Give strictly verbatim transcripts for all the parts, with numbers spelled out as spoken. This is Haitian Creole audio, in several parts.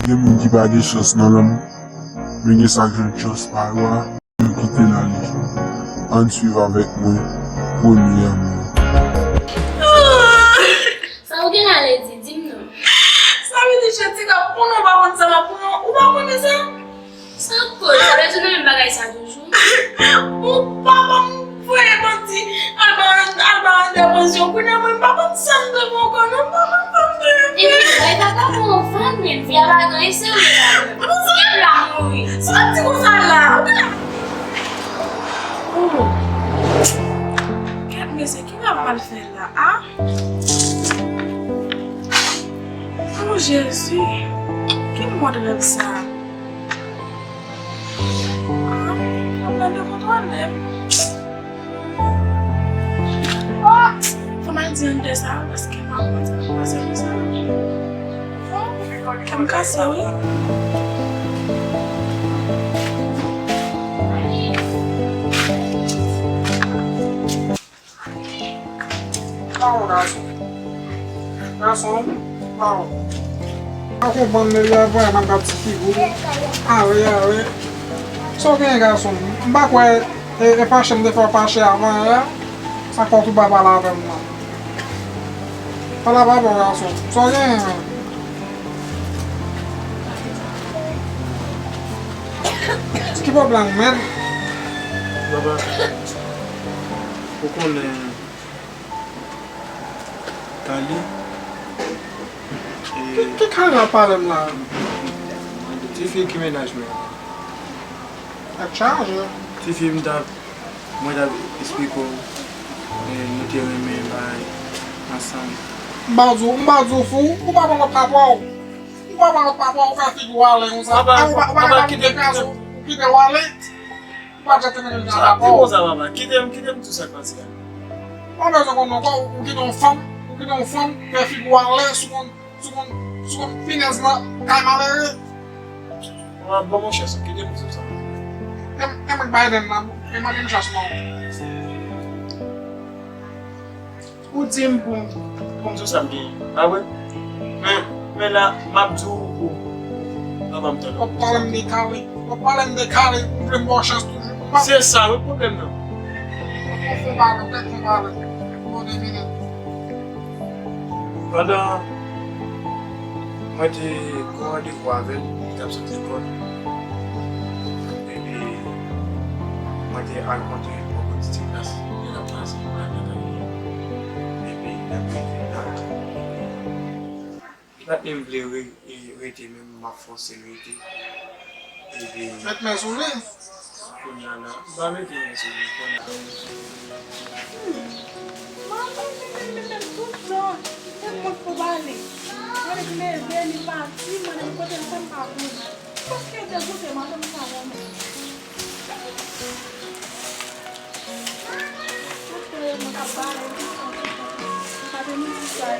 Gen moun ki pa gen chans nan lanmou, men gen sa k jwenn chans pa yo a, yo kite l ale. Ann swiv avèk mwen, Premye Lanmou. Sa w gen la, Lady? Di m non. Sa vle di, Jessica, pou nou pa konn sa m ap pou nou, ou pa konnen sa? Sa k koz? Sa vle di w nan menm bagay sa toujou? Bon, papa m voye bandi, al ba, al ba entèvansyon. Kounye a, mwen, m pa konn sa m dwe fè ankò, non, m pa konn sa m dwe fè. Epi, mwen, papa m yon fanm, men vi a pa gen anyen serye ladan l. Kèt la mouri. Sa w ap di konsa la? Oh. Kèt, mesye, ki m ap mal fè la, a? Oh, Jezi, ki mòd rèv sa? Ah, m ap dekontwole m. Oh, fò m al di André sa, paske m pa konn sa k ap pase konsa. Oh, kè m kase, wi. Pawòl gason. Gason, pawòl. Pa konprann, men lè vrèman gad ti figi w. Ale, ale. Sa w genyen, gason? M pa kwè e, e fache m te fè w fache avan yè a. Sa fè w tou pa pale avè m nan. Pale avè w, gason. Sa w genyen, menm? Ki pwoblèm, menm? Papa, ou konnen Kali. Ki, ki Kali w ap pale m la? Tifi ki mennaj mwen. Tèt chaje. Tifi m t ap, mwen t ap esplike w, e, nou te renmen bay ansanm. M pa di w, m pa di w fou, ou pa pran lòt pa pran w. Ou pa pran lòt pa pran w, ou fè figi w ale konsa. Papa, ou pa, ou pa papa, kite m, kite m. Kite w ale. Ou pa janm te mete l nan rapò. Sa di konsa, papa. Kite m, kite m di w sa k pase a. Ou pa bezwen konn non, ou kite yon fanm, ou kite yon fanm, fè figi w ale sou konn, sou konn, sou konn finèz nan kay malere. Papa, ban m yon chans, kite m di w sa k pase a. E, e mwen k bay den nan, e mande m chans non. Ou di m pou, pou m di w sa m genyen, pa vre? Men, men la, m ap di w pou, papa m tande. W ap pale m de Kali, w ap pale m de Kali, ou vle m ba w chans toujou. Se sa wi pwoblèm nan. Fon pale, fon pale. Bon, de minit. Pandan mwen te gen randevou avè l, li t ap sot lekòl. Epi, mwen te al kontre yon gwo ti klas, li t ap pase, li t ap pase. Epi, lè m rive la, li pa t menm vle re-, e, rete, men m ap fòse l rete. Epi, mèt men sou li. Kounye a la, m pa mete men sou li kounye a. Hmm. Mwen menm, menm, menm, menm, tout jan, se mwen k pou pale. Mwen leve, li pati, mwen menm kote l fè m pa konn. Paske degoute, madanm sa vrèman. Paske mwen ka pale, li pa te menm di sa.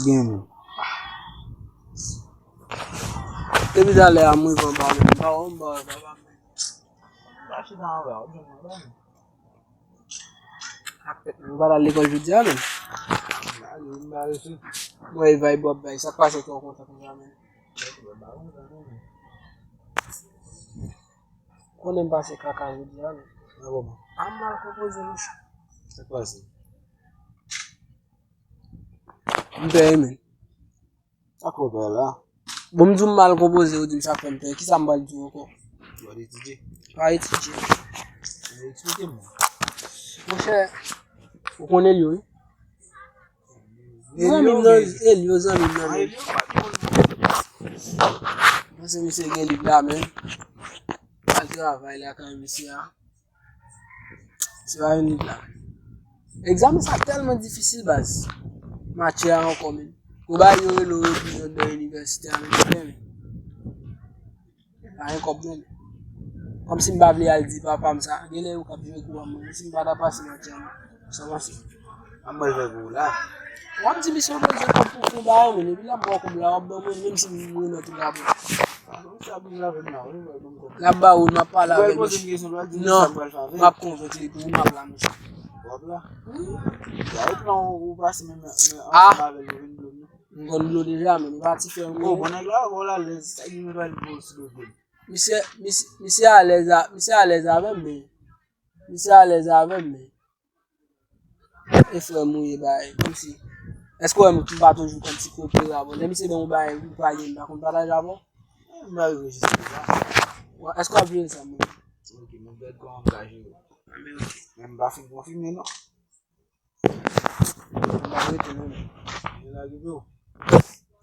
Gen. Depi talè a, m rive anba, men m pa wè, m pa wè papa m. M pa chita anba, ou jwenn anba, men. Ak tèt mwen, ou pa t al lekòl jodi a, men. M pa ale, m pa rete. Bon, e vibe w ap bay, sa k pase ke w kontan konsa, men? Konnen m pase kaka jodi a, men. Ah bon? A m mal konpoze, monchè. Sa k pase? M pè, men. Sa k fè w pè la? Bon, m di w m mal konpoze, ou di m sa k fè m pè. Kisa m pral di w ankò? W ap etidye? Pa etidye. Eksplike m. Monchè, ou konn Elio, wi? Zanmi m nan, Elio, zanmi m nan, men. Mwen se misye gen liv la, men. Al travay lakay misye a. Se pa yon liv la. Egzamen sa tèlman difisil, baz. Matyè a ankò, men. Gon bagay yo rele yo epi yo nan inivèsite a, men, men. Pa gen kòb non. Kòmsi m pa vle al di papa m sa. Genlè yo k ap jwe kou an mwen. Si m pa ta pase matyè a, sa pase. An mwen jwe kou la. W ap di misye w bezwen kòb pou fon bagay, men. Epi l ap ba w kòb la, w ap ban mwen, menm si m remèt ou la bon. L ap ba ou, m ap pale avè l. Non, m ap konvenk li pou ou, m ap la, monchè. Wi. Ah. M konn dlo deja, men m pa ti frè m. Oh, bon nèg la, bon la, lèz, sa ki mwen pral bon sou dlo. Misye, misye, misye alèz a, misye alèz avè m, men. Misye alèz avè m, men. E frè m ou ye, bay, kòmsi. Èske w wè m pa toujou kòmsi koopere avè w? Lè misye ban m yon bagay, ou pa gen, m pa konn pataje avè w? M pa rive jis konsa. Èske w ap jere sa, mwen? Ok, mwen gad kòman m ka jere. Men m pa fin konfime, non. M pa rete menm. Yo lage tou.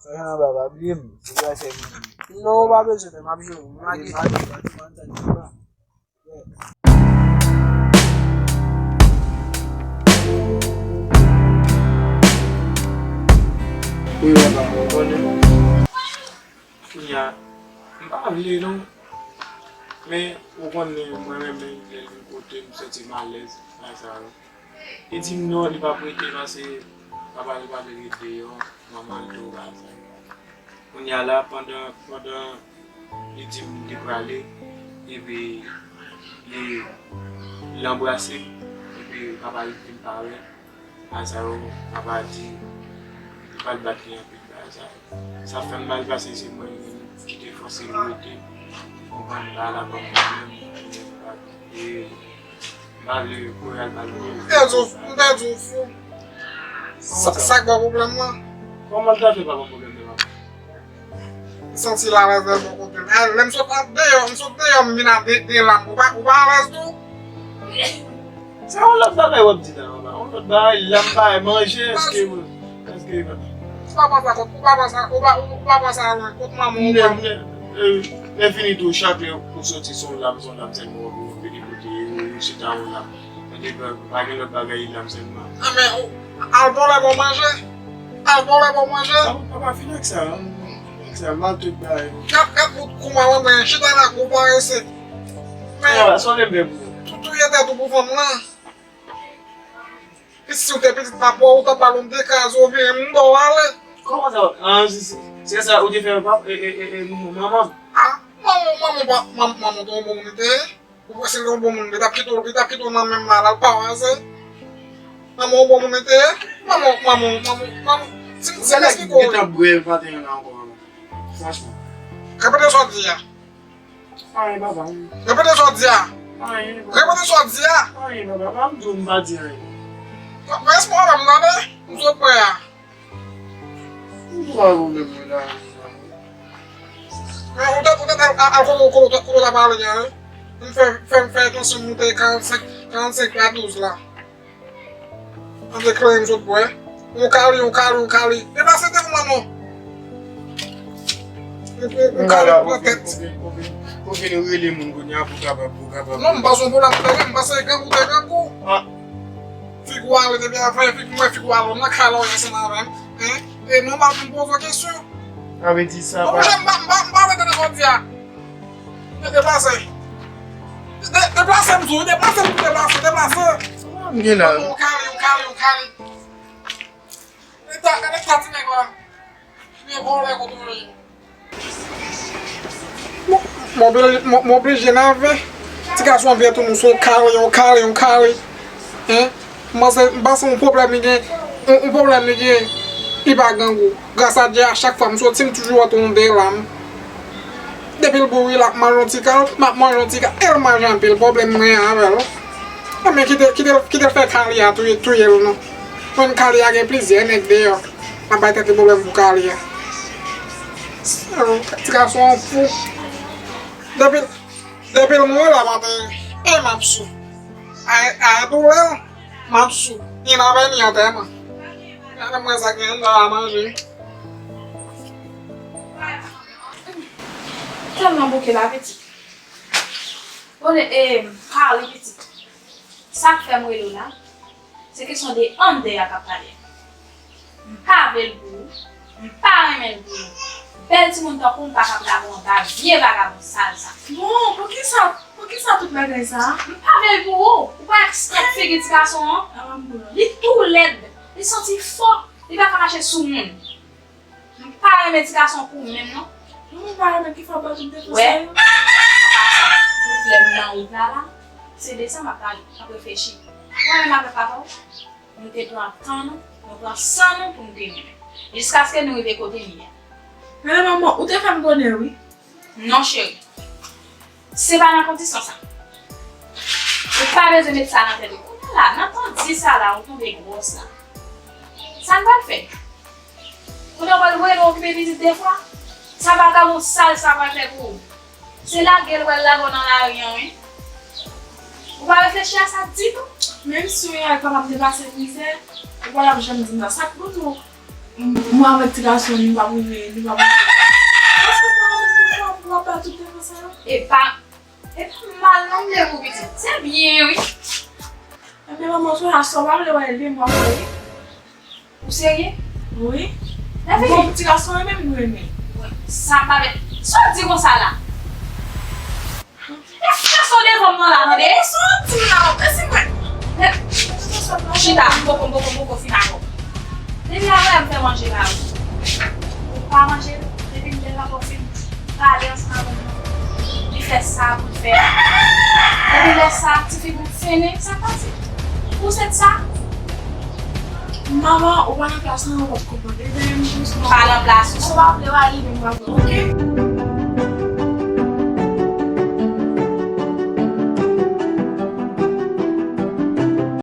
Sa jan anba, pa bliye m. Se pa sè mwen. Non, ou pa bezwen fè, m ap jere. M lage. Wi, papa, mwen konnen. Kounye a, m pa vle non. Men, ou konnen, mwen renmen lè l vin kote m, m santi m alèz, bagay sa yo. Li di m non, li p ap rete, paske papa li pa vle rete deyò, manman l tou, bagay sa yo. Kounye a la, pandan, pandan li di m li prale, epi li, li anbrase m, epi papa li vin parèt. Bagay sa yo, papa di, li pral bat li anpil, bagay sa yo. Sa fè m mal paske se mwen menm ki te fòse l rete. Konprann, pa la kòm mwen menm, e m pa vle koral mal. M pèdi w, m pèdi w fou. Sa, sa k ba w pwoblèm nan? Kòman l ta fè pa ban m pwoblèm nan, papa? M santi l alèz lè l bò kote m. Lè m sot deyò, m sot deyò, m vin a de, de lam. Ou pa, ou pa alèz tou? Se yon lòt bagay w ap di la, papa. Yon lòt bagay, lam, bagay, manje, èske, èske, papa. Ou pa panse a kot, ou pa panse a, ou pa, ou pa panse a lwen, kot manman w, papa. Lè fini tou, chak lè ou soti, se yon lam, se yon lam sèlman w ap vini kote, ou chita yon lam. Mwen te pa, pa gen lòt bagay, lam sèlman. Ah, men, ou, al vòlè ba w manje. Al vòlè ba w manje. Sa, papa, fini ak sa, hein. Fini ak sa, mal tout bagay. Gad, gad bout kou malandren, chita la kou parese. Men, papa, sa w vle m fè pou ou? Tou touye tèt ou pou fanm nan. Pitit, si w te pitit papa w, ou t ap ba l yon de kaze, ou vire m ba w ale. Kòman sa? Ah, se, se, se sa, ou te fè papa, e, e, e, e, manman m. Ah, manman, manman, manman, manman, te yon bon moun li te ye. Ou panse l te yon bon moun, li t ap kite w, li t ap kite w nan men m la, l al pawaze. Manman yon bon moun li te ye. Manman, manman, manman, manman. Si, si m esplike w. Gentan bwè maten an la ankò, papa. Franchman. Repete sa w di a. Anyen, papa. Repete sa w di a. Anyen, papa. Repete sa w di a. Anyen, papa. Pa m di w m pa di anyen. Respè w avè m tande. M sot prè a. M pa pwoblèm mwen la. Men ou te, ou te al, al, al kote, kote, kote w t ap ale a, wi. M fè, fè, m fè tansyon m moute karannsenk, karannsenk a douz la. An te kleren m sot bwè. Yon kali, yon kali, yon kali. Deplase tèt ou, manman. Yon, yon, yon kali pran tèt. Ou vin, ou vin, ou vin rele moun kounye a pou kapab, pou kapab. Non, m pa son pwoblèm, m pa se grangou, te grangou. Ah. Figi w ale depi avan, epi mwen figi w ale nan kay la w ye ansanm avè m. Hein? E nòmal pou m poze w kesyon. Sa vle di sa. Bon, pa monchè, m pa, m pa, m pa rete nan sa w di a. De-, deplase. De-, deplase, m di w, deplase, m di w, deplase, deplase. Sa m gen la? Yon kali, yon kali, yon kali. Gade ta ti nèg la. Vye vòlè kote w ye. M oblije nave. Ti gason an vye tounen sou kale, yon kale, yon kale. Hein? M panse, m panse yon pwoblèm li gen, yon, yon pwoblèm li gen, li pa grangou. Gras a Dye, a chak fwa m soti, m toujou wè tounen dèyè la. Depi l bouri, l ap manje yon ti kal, m ap manje yon ti kal, e l manje anpil, pwoblèm mwen avè l. Enben, kite, kite, kite l fè kale a touye, touye l non. Mwen, kale a gen plizyè nèg deyò. Ap bay tèt li pwoblèm pou kale a. Ti gason an fou. Depi, depi l mouri la maten, e m ap sou. A, a doulè, m ap sou. Ni nan vè, ni antèman. Gade mwen sa gen anndan a manje. Tèlman bouke la, pitit. Bon, e, pale, pitit. Sa k fè m rele w la, se kesyon de Ander a k ap pale. M pa vle l pou ou. M pa renmen l pou ou. Bèl timoun tankou w, m pa kab lage w anba vye vagabon sal sa. Bon, poukisa, poukisa tout bagay sa? M pa vle l pou ou. Ou pa wè figi ti gason an? Li tou lèd. Li santi fò. Li pa ka mache sou moun. M pa renmen ti gason pou ou menm non. Non, m pa renmen ki fè w ba tout defo sa yo. Wè, an pasan, tout lè m nan wout la la, se de sa m ap pale, m ap reflechi. Mwen menm avèk papa w, nou te pran tan nou, nou pran san nou pou nou te renmen. Jiskaske nou rive kote n ye a. Men manman, ou te fè m bonè wi. Non, cheri. Se pa nan kondisyon sa. Ou pa bezwen met sa nan tèt ou. Kounye a la, nan tan di sa la, ou tonbe gwòs la. Sa n pral fè? Kounye a, w pral voye nou okipe pitit de fwa? Sa vagabon sal sa pral fè pou ou? Se lage l pral lage w nan lari an, wi. Ou pa reflechi a sa ditou? Menm si w gen ak papa m te pase mizè, ou pa t ap janm di m sa. Sa k bon nou? M, mwen avèk ti gason, nou pa pou nou, nou pa pou nou. Paske pa anyen pou fè pou w ap ba tout defo sa yo. E pa, e pa mal non m vle pou pitit. Se byen, wi. Ebyen, manman, sou la, sa w pa vle wè l, men m wè l, wi. Ou serye? Wi. Bon, ti gason renmen m, renmen. Wi, sa pa vle. Sa w di konsa la? E fè sa w devan m nan la, tande? Sa w di la, e si mwen. Chita, m poko, m poko, m poko fin avè w. Depi lè a m fè manje la, wi. Ou pa manje, depi m te la pòfim, pale ansanm avè m nan. Li fè sa pou l fè. Depi lè sa, tifi m fennen, sa k pase? Ou sèt sa? Manman, ou pa nan plas mwen, ou p ap konprann. Ebyen, m jis pa nan plas ou. Ou pa vle w ale, men m pa vle, oke?